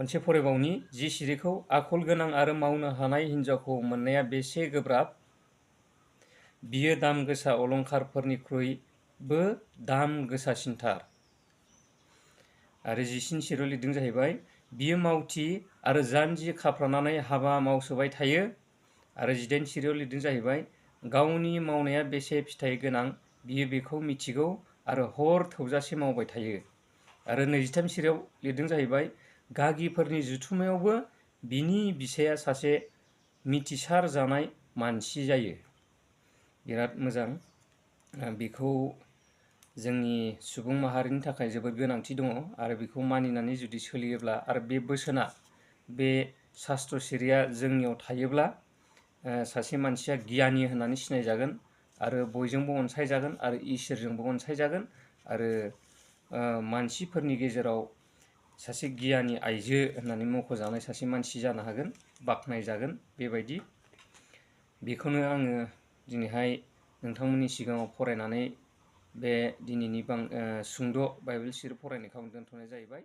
खनसे फरायबावनि जि सिरिखौ आखल गोनां आरो मावनो हानाय हिन्जावखौ मोननाया बेसे गोब्राब, बियो दाम गोसा अलंखारफोरनिख्रुइबो दाम गोसासिनथार। आरो जिसिनि सिरियाव लिरदों जाहैबाय बियो मावथि आरो जानजि खाफ्रानानै हाबा मावसोबाय थायो। आरो 18 सिरियाव लिरदों जाहैबाय गावनि मावनाया बेसे फिथाइ गोनां बियो बेखौ मिथिगौ आरो हर थौजासे मावबाय थायो। आरो 23 सिरियाव लिरदों जाहैबाय गागिफोरनि जुथुमायावबो बिनि बिसाया सासे मिथिसार जानाय मानसि जायो। बिराद मोजां, बेखौ जोंनि सुबुं माहारिनि थाखाय जोबोद गोनांथि दङ आरो बेखौ मानिनानै जुदि सोलियोब्ला आरो बे बोसोना बे शास्त्र सिरिया जोंनियाव थायोब्ला सासे मानसिया गियानि होननानै सिनायजागोन आरो बयजोंबो अनसायजागोन आरो इसोरजोंबो अनसायजागोन आरो मानसिफोरनि गेजेराव सासे गियानि आइजो होननानै मख'जानाय सासे मानसि जानो हागोन, बाख्नायजागोन। बेबायदि बेखौनो आङो दिनैहाय नोंथांमोननि सिगाङाव फरायनानै बे दिनैनि सुंद' बाइबेल सिरि फरायनायखौ आं दोनथ'नाय जाहैबाय।